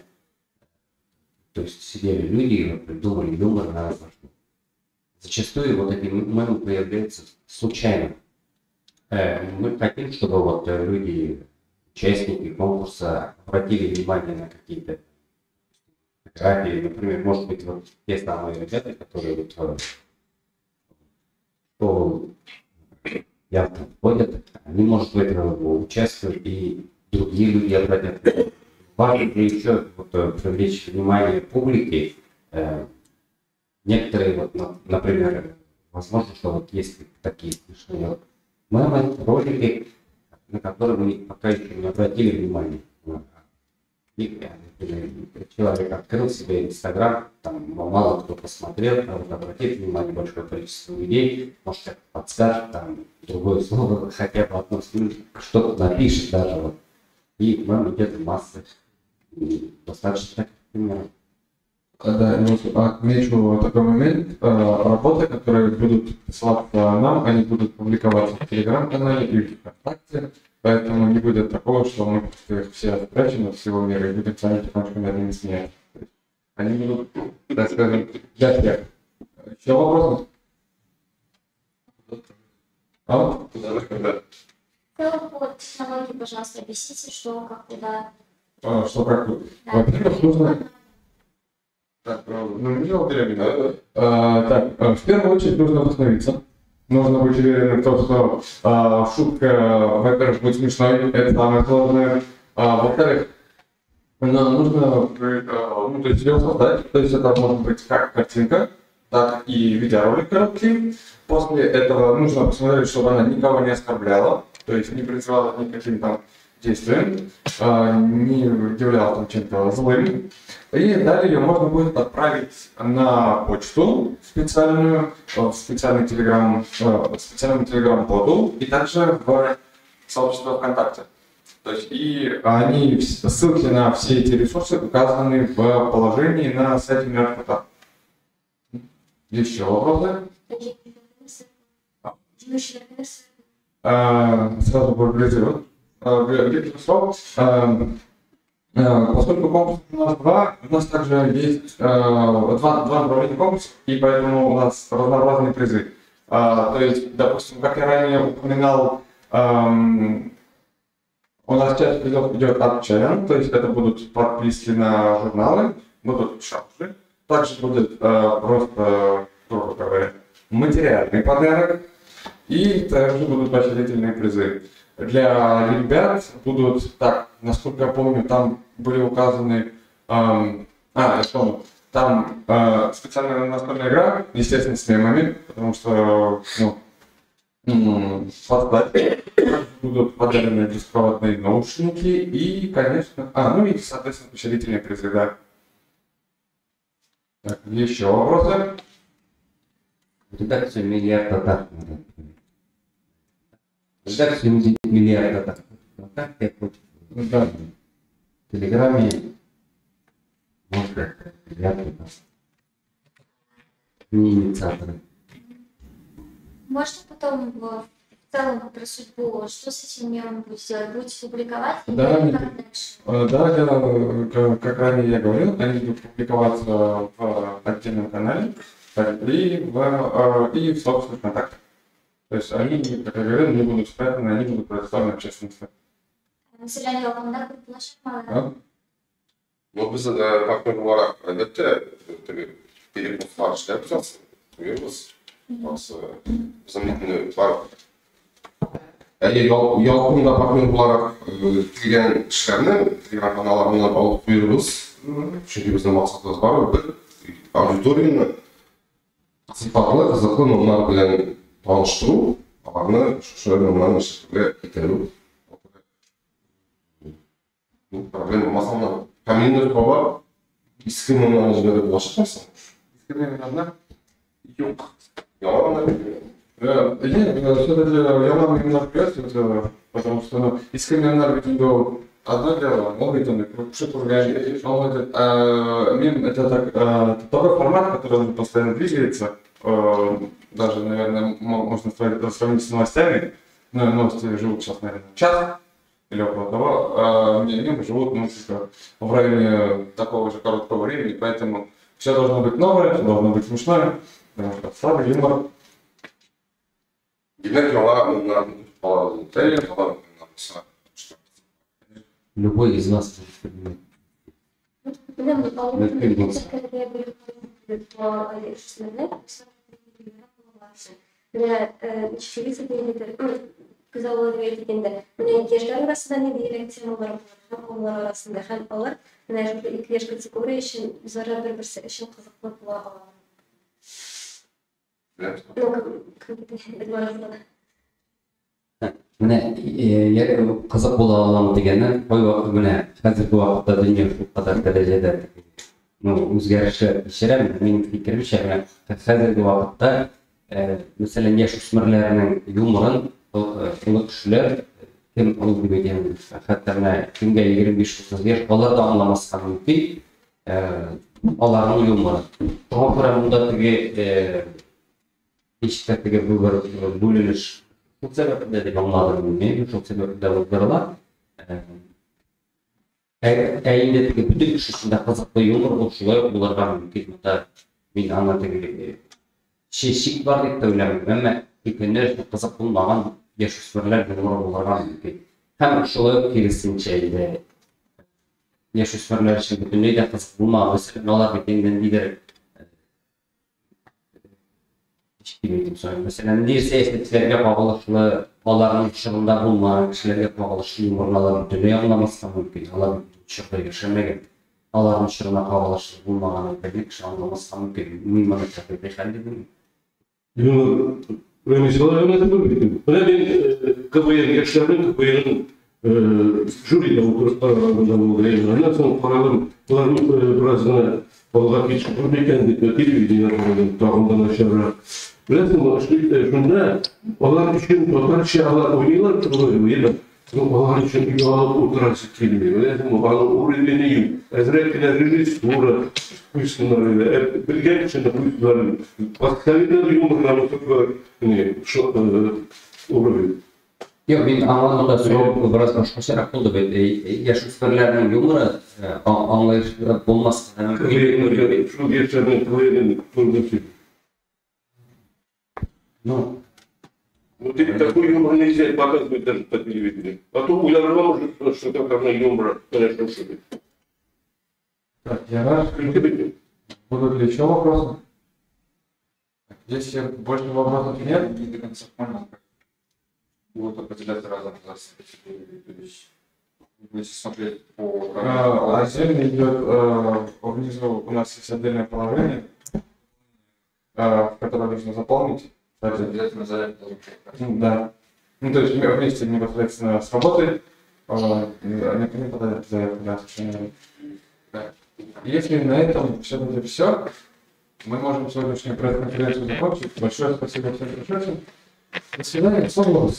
То есть сидели люди и вот придумали юмор на раз. Зачастую вот эти мемы появляются случайно. Мы хотим, чтобы вот люди, участники конкурса, обратили внимание на какие-то фотографии. Например, может быть, вот те самые ребята, которые вот в школу явно входят, они, может, в этом участвуют, и другие люди обратят внимание. Важно еще вот привлечь внимание публики. Некоторые, вот, например, возможно, что вот есть такие смешные мемы, ролики, на которые мы пока еще не обратили внимания. И, например, человек открыл себе Инстаграм, там мало кто посмотрел, а вот обратит внимание большое количество людей, может, как подскажет, там другое слово, хотя бы одно, что-то напишет даже. Вот. И мем идет в массы. И достаточно таких примеров. Да, вот отмечу такой момент. Работы, которые будут присылаться нам, они будут публиковаться в Телеграм-канале и в ВКонтакте, поэтому не будет такого, что мы просто их все спрячем от всего мира и будем сами потихонечку над ними смеяться. Они будут, так скажем, для всех. Еще вопросы? А? В целом по технологии, пожалуйста, объясните, что, как, куда. Что, как, куда. Да. Во-первых, нужно... Так, ну, не делал беременна. Так, в первую очередь нужно вдохновиться. Нужно быть уверенным в том, что шутка, во-первых, будет смешной, это самое сложное. Во-вторых, нужно, ну, то есть ее создать, то есть это может быть как картинка, так и видеоролик короткий. После этого нужно посмотреть, чтобы она никого не оскорбляла, то есть не призывала никаким там действием, не являла там чем-то злым. И далее ее можно будет отправить на почту специальную, в специальный телеграм, специальному телеграм-боту и также в сообщество ВКонтакте. То есть и они, ссылки на все эти ресурсы указаны в положении на сайте Миллиард Татар. Еще вопросы? Сразу популяризирую. Поскольку конкурс у нас два, у нас также есть два направления конкурса, и поэтому у нас разнообразные призы. То есть, допустим, как я ранее упоминал, у нас часть призов идет от Чаян, то есть это будут подписки на журналы, будут шаржи, также будет просто, грубо говоря, материальный подарок, и также будут поощрительные призы. Для ребят будут, так, насколько я помню, там были указаны, я вспомнил, там специальная настольная игра, естественно, с мемами, потому что, ну, подстать. Будут подарены беспроводные наушники и, конечно, ну и, соответственно, поощрительные призы, да. Так, еще вопросы? Редакцию «Миллиард Татар». Редакцию «Миллиард Татар». ВКонтакте, да. В Телеграме можно «Миллиард Татар». Не инициаторы. Можно потом в целом про судьбу, что с этим мемом будете делать? Будете публиковать? Да, или как дальше? Да, как ранее я говорил, они будут публиковаться в отдельном канале и в собственных контактах. То есть они, как я говорил, не будут спрятаны, они будут предоставлены общественности. Ну, без партнер буларак, әлбәттә, теге перепостлар эшләп куябыз. Безнең бар. Әйе, Ялкында партнер буларак килгән эшләрне Telegram каналларыннан алып куябыз. Чөнки безнең максатыбыз бар, бер аудиторияне сыйфатлы, кызыклы мемнар белән таныштыру, аларны шушы мемнарны эшләргә китерү. Ну, проблема булмаса гына. Һәм инде таба иске мемнарны җибәреп булачакмы соң? Иске мемнарны? Юк. Яңа гына. Нет, все-таки яңа мемнар придется, потому что, ну, иске мемнар бит инде ул одно дело, ул бит инде кеше күргән, ул этот, мем это так, такой формат, который он постоянно двигается, даже, наверное, можно сравнить с новостями, но новости живут сейчас, наверное, час или около того, а мемы живут, ну, типа, в районе такого же короткого времени, поэтому все должно быть новое, все должно быть смешное, потому что слабый юмор. Димәк, яңа мемнар калабыз. Яңа мемнар булса. Любой из вас может придумать. Менә күзаллау дип әйтик инде. Менә яшьләр арасында ниндирәк темалар булыр һәм олылар арасында һәм алар менә шушы ике яшь категория өчен үзара бер-берсе өчен кызыклы була ала. Ну, как это Менә кызык була аламы дигәннән, кайвакыт менә хәзерге вакытта дөнья шулкадәр дәрәҗәдә, ну, үзгәрешләр кичерә. Минем фикеремчә, менә хәзерге вакытта, мәсәлән, яшүсмерләрнең юморын олы кешеләр, кем олы дип әйтәм, хәтта менә кемгә 25-30 яшь, алар да аңламаска мөмкин аларның юморын. Шуңа күрә монда теге ничек тә теге бу бер бүленеш шул сәбәпле дип аңладым мин, шул сәбәпле дә уздырыла. Ә инде теге бөтен кеше өчен дә кызыклы юмор ул шулай ук булырга мөмкин. Монда мин аны теге шик бар дип тә уйламыйм. Әмма өлкәннәр өчен кызык булмаган яшүсмерләр юморы булырга мөмкин. Һәм шулай ук киресенчә инде яшүсмерләр өчен бөтенләй дә кызык булмаган. Мәсәлән, алар бит инде ниндидер ничек дип әйтим соң, мәсәлән, ниндидер сәясәтчеләргә кагылышлы, аларның чорында булмаган кешеләргә кагылышлы юморны алар бөтенләй аңламаска мөмкин. Алар бит чорда яшәмәгән. Аларның чорына кагылышлы булмаган әйберне кеше аңламаска мөмкин. Мин моны табигый хәл дип уйлыйм. Юмор Менә мин КВН яшьләрнең КВН жюрида утырып караганда булды. Аннан соң карадым, болар бераз гына алга китеп күрде икән дип, телевидение карадым, тагын да начаррак. Беләсеңме, шунда алар өчен татарча алар уйныйлар торган, ну, алар өчен оялып утырасы килми. Беләсеңме, аның уровене юк. Әзрәк кенә режиссура куйсыннар, белгән кешене куйсыннар. Поставить юморны такой уровень. Юк, мин аңладым да, сорау бераз башкачарак булды бит. Яшүсмерләрнең юморы аңлаешлы булмаска мөмкин. Шул яшьләрнең КВН турында. Ну, вот или такой юмор нельзя показывать даже по телевидению. А то уйларга может, что такое юмор, конечно, шутит. Так, я рад. Будут ли еще вопросы? Если больше вопросов нет, не до конца понял, как будут определяться разные возрастные категории. То есть будете смотреть по... Отдельно идет внизу у нас есть отдельное положение, в которое нужно заполнить. Обязательно заявку должен быть. Да. Ну, то есть вместе непосредственно с работой необходимо подать заявку, да, совершенно. Да. Если на этом все-таки все, мы можем сегодняшнюю пресс-конференцию закончить. Большое спасибо всем пришедшим. До свидания. Всего доброго.